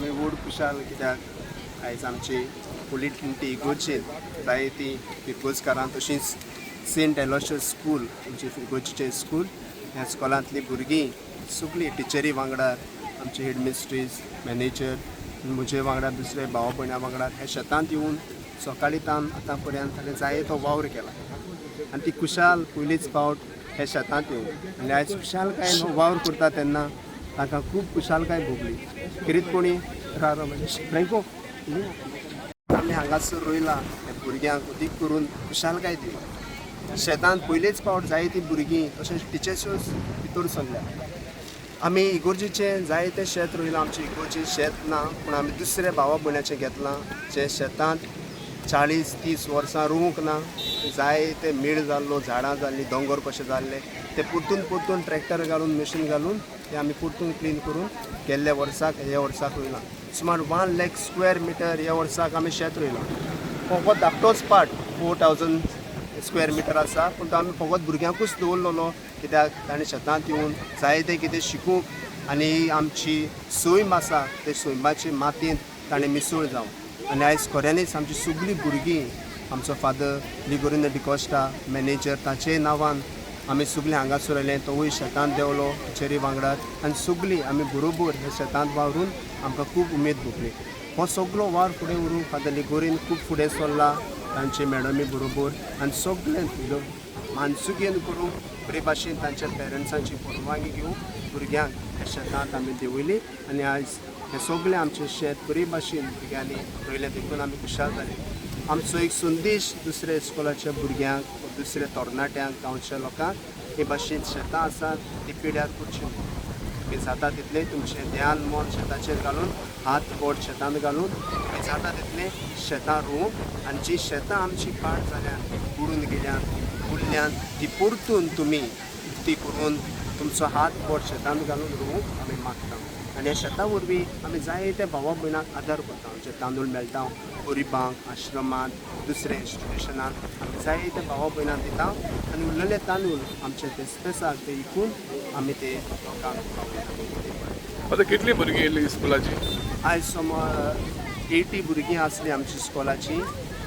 आमी व्हड खुशाल, कित्याक आयज आमची होली इगोर्जेन जायती फिरगोजकारां, तशींच सेंट एलोशियस स्कूल, आमची फिरगोजीचें स्कूल, ह्या स्कुलांतलीं भुरगीं सगळीं टिचरी वांगडा, आमचे हेडमिस्ट्रीस, मॅनेजर, म्हजे वांगडा, दुसरे भाव भयणां वांगडा ह्या शेतांत येवन सकाळीं तान आतां पर्यंत ताणें जाय तो वावर केला आनी ती खुशाल पयलीच फावट ह्या शेतांत येवन आनी आयज खुशालकायेन हो वावर करता तेन्ना तांकां खूब खुशालकाय भोगली. खेरीतपणी राव फ्रेंको, आमी हांगासर रोयलां हे भुरग्यांक अदीक करून खुशालकाय दिली. शेतांत पयलेच फावट जायतीं भुरगीं तशेंच टिचर्सूच भितर सरल्या. आमी इगोर्जेचें जायतें शेत रोयलां. आमचें इगोर्जे शेत ना, पूण आमी दुसऱ्या भावा भयणाचें घेतलां, जें शेतांत 40-30 वर्सां रोवंक ना. जायते मेळ जाल्लो, झाडां जाल्लीं, दोंगर कशे जाल्ले, ते परतून परतून ट्रॅक्टर घालून, मशीन घालून ते आमी परतून क्लीन करून गेल्ल्या वर्साक, ह्या वर्साक रोयलां. सुमार 1 लॅक स्क्वेअर मिटर ह्या वर्साक आमी शेत रोयलां. फकत धाकटोच पार्ट 4000 स्क्वेअर मिटर आसा, पूण तो आमी फकत भुरग्यांकूच दवरलेलो, कित्याक ताणें शेतांत येवन जायतें कितें शिकूंक आनी आमची सैम आसा ते सैमाचे मातयेंत ताणें मिसळ जावं. आनी आयज खऱ्यांनीच आमची सगळीं भुरगीं, आमचो फादर लिगोरिनो डिकोस्टा मॅनेजर, ताचे नांवान आमी सगळीं हांगासर आयले. तोवूय शेतांत देंवलो टिचरी वांगडा आनी सगळीं आमी बरोबर ह्या शेतांत वावरून आमकां खूब उमेद भोगली. हो सगळो वावर फुडें व्हरूंक फादर लिगोरीन खूब फुडें सरला तांचे मॅडमी बरोबर आनी सगळें मानसुकेन करूंक बरे भाशेन तांच्या पेरंट्सांची परवानगी घेवन भुरग्यांक ह्या शेतांत आमी देंवयली आनी आयज हें सगळें आमचें शेत बरे भाशेन भुरग्यांनी रोयलें, देखून आमी खुशाल जाले. आमचो एक संदेश दुसऱ्या इस्कोलाच्या भुरग्यांक, दुसऱ्या तरणाट्यांक, गांवच्या लोकांक, हे भाशेन शेतां आसात ती पिड्यार करची न्हय. तुमी जाता तितलें तुमचें ध्यान मन शेताचेर घालून, हात बोट शेतांत घालून तुमी जाता तितलें शेतां रोवूंक आनी जीं शेतां आमचीं पाड जाल्यान, बुडून गेल्यान, उरल्यान, ती परतून तुमी ती करून तुमचो हात बोट शेतांत घालून रोवूंक आमी मागता. आनी ह्या शेता वरवीं आमी जायते भावा भयणांक आदार करता. आमचे तांदूळ मेळटा गरिबांक, आश्रमांत, दुसऱ्या इन्स्टिट्युशनांत आमी जायते भावा भयणांक दिता आनी उरलेले तांदूळ आमचे डिस्पेसाक ते विकून आमी ते लोकांक पावयता. आतां कितलीं भुरगीं येयलीं स्कुलाची? आयज सुमार 80 भुरगीं आसलीं आमच्या इस्कॉलाची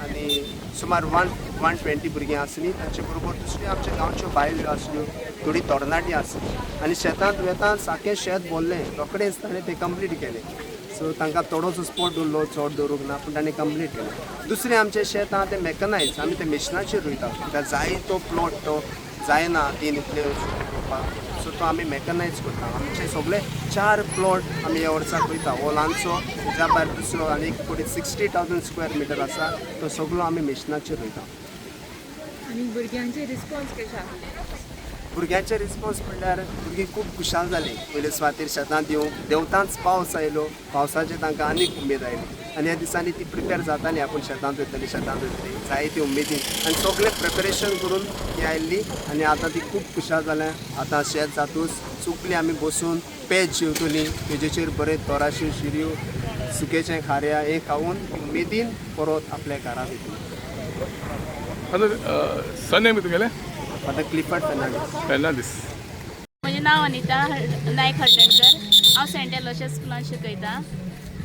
आनी सुमार 120 भुरगीं आसलीं. तांचे बरोबर दुसऱ्यो आमच्या गांवच्यो बायल्यो आसल्यो, थोडी तरणाटीं आसलीं आनी शेतांत वेतान सारकें शेत भरलें, रोखडेंच ताणें तें कंप्लीट केलें. सो तांकां थोडोसो स्पॉट उरलो, चड दवरूंक ना, पूण ताणें कंप्लीट केलें. दुसरें आमचें शेत आहा तें मॅकनायज, आमी तें मिशनाचेर रोयता, कित्याक जाय तो प्लॉट तो जायना तीन इतले रोवपाक. सो तो आमी मॅकनायज करता. आमचे सगळे चार प्लॉट आमी ह्या वर्साक रोयता. हो ल्हानसो, तेज्या भायर दुसरो आनी एक फुडें 60,000 स्क्वेअर मिटर आसा, तो सगळो आमी मिशनाचेर रोयता. आनी भुरग्यांचे रिस्पॉन्स कशें आसले? भुरग्यांचे रिस्पॉन्स म्हणल्यार भुरगीं खूब खुशाल जालीं. पयले सुवातेर शेतांत येवंक देंवतांच पावस आयलो, पावसाचे तांकां आनीक उमेद आयली आनी ह्या दिसांनी ती प्रिपेर जाताली, आपूण शेतांत वयतली, शेतांत वयतली, जायती उमेदीन आनी सगळें प्रिपेरेशन करून ती आयिल्ली आनी आतां ती खूब खुशाल जाल्या. आतां शेत जातूच सगळीं आमी बसून पेज जेवतलीं. पेजेचेर बरें तोराश्यो, शिरयो, सुकेचें खाऱ्या हें खावन उमेदीन परत आपल्या घरा वयतली. आतां सरनेम तुगेलें? आतां क्लिफर्ड फेर्नांडीस. फेर्नांडीस. म्हजें नांव अनिता नायक हळदणकर. हांव सेंट एलोशियस स्कुलान शिकयतां.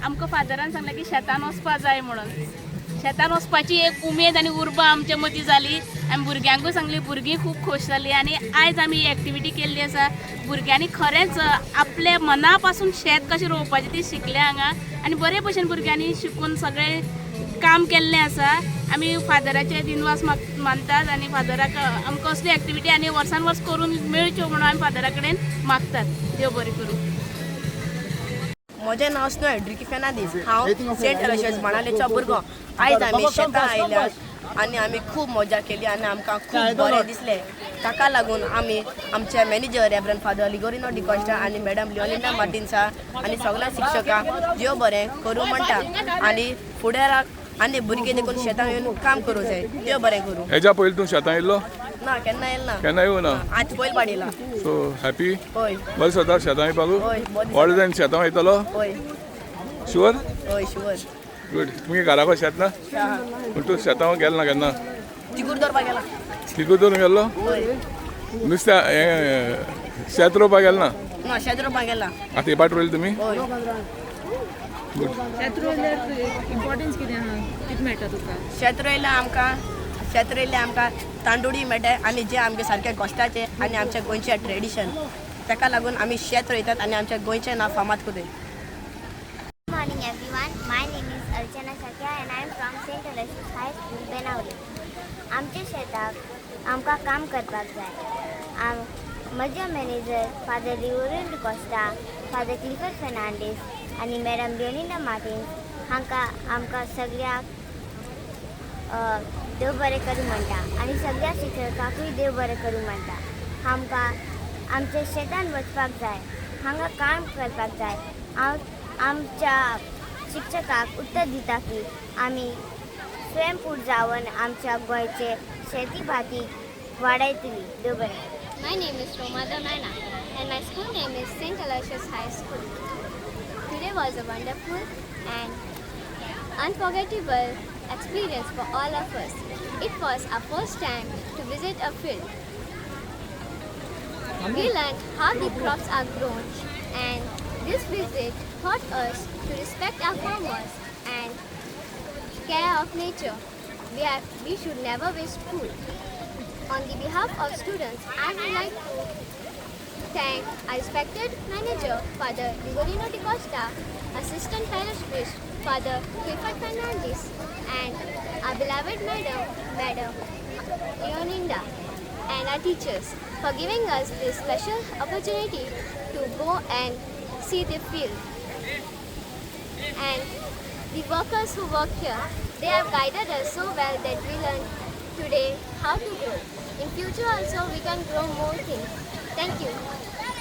आमकां फादरान सांगलें की शेतान वचपा जाय म्हणून. शेतान वचपाची एक उमेद आनी उर्बा आमच्या मदीं जाली. आमी भुरग्यांकूय सांगली, भुरगीं खूब खोश जालीं आनी आयज आमी ही एक्टिविटी केल्ली आसा. भुरग्यांनी खरेंच आपल्या मना पासून शेत कशें रोवपाचें ती शिकले हांगा आनी बरे भशेन भुरग्यांनी शिकून सगळें काम केल्लें आसा. आमी फादराचे दिनवास मानतात आनी फादराक आमकां असली एक्टिविटी आनी वर्सान वर्स करून मेळच्यो म्हणून आमी फादरा कडेन मागतात. देव बरें करूं. म्हजें नांव स्नो एड्रिकी फेर्नांदीस. हांव सेंट एलोशियस बाणावलेचो भुरगो. आयज आमी शेतां आयल्या आनी आमी खूब मजा केली आनी आमकां खूब बरें दिसलें. ताका लागून आमी आमचे मॅनेजर रेवरंड फादर लिगोरिनो डिकॉस्टा आनी मॅडम लिओनिना मार्टिन्सा आनी सगळ्या शिक्षकांक देव बरें करूं म्हणटा आनी फुडाराक आनी भुरगीं देखून शेतां येवन काम करूं जाय. देव बरें करूं. हेज्या पयलीं तूं शेतां येयल्लो? ना, केन्ना येयला ना. केन्ना येवं ना? आज पयलीं पाटी येयला. So happy? हय. बरें दिसता शेतां येवपाक? हय, बरें दिसता. व्हड जावन शेतां वयतलो? हय. शुअर? हय, शुअर. गुड. तुमगे घराको शेत ना, पूण तूं शेतां गेल ना केन्ना? तिगूर दवरपाक गेला. तिगूर दवरून गेल्लो? हय. नुस्त्या हें शेत रोवपाक गेल ना? ना, शेत रोवपाक गेला. आतां हे पाट रोयले तुमी? हय. गुड. शेत रोयल्यार इम्पॉर्टन्स कितें आहा, कितें मेळटा तुका? शेत रोयलें आमकां तांदुळी मेळटा आनी जे आमगे सारके गोश्टाचे आनी आमच्या गोंयचे ट्रेडिशन, ताका लागून आमी शेत रोयतात आनी आमच्या गोंयचें नांव फामाद करतात. Good morning everyone. My name is Archana Sakya and I am from St. Aloysius High School, Benaulim. आमच्या शेताक आमकां काम करपाक जाय. म्हज्या manager father Lioren D'Costa, father Clifford Fernandes आनी मॅडम लिओनिंडा मार्टिन्स हांकां आमकां सगळ्याक देव बरें करूं म्हणटा आनी सगळ्या शिक्षकांकूय देव बरें करूं म्हणटा. आमकां आमच्या शेतान वचपाक जाय, हांगा काम करपाक जाय. हांव आमच्या शिक्षकाक उत्तर दिता की आमी स्वयंपूर जावन आमच्या गोंयचे शेती भाती वाडयतली. देव बरें करूं. My name is Romada Mena and my school name is St. Aloysius High School. Today was a wonderful and unforgettable experience for all of us. It was our first time to visit a field. We learned how the crops are grown, and this visit taught us to respect our farmers and care of nature. We should never waste food. On the behalf of students, I would like to thank our respected manager, Father Ligorino de Costa, Assistant Parish Priest, Father Clifford Fernandez, and our beloved Madam, Madam Leoninda, and our teachers for giving us this special opportunity to go and see the field. And the workers who work here, they have guided us so well that we learned today how to grow. In future also we can grow more things. Thank you.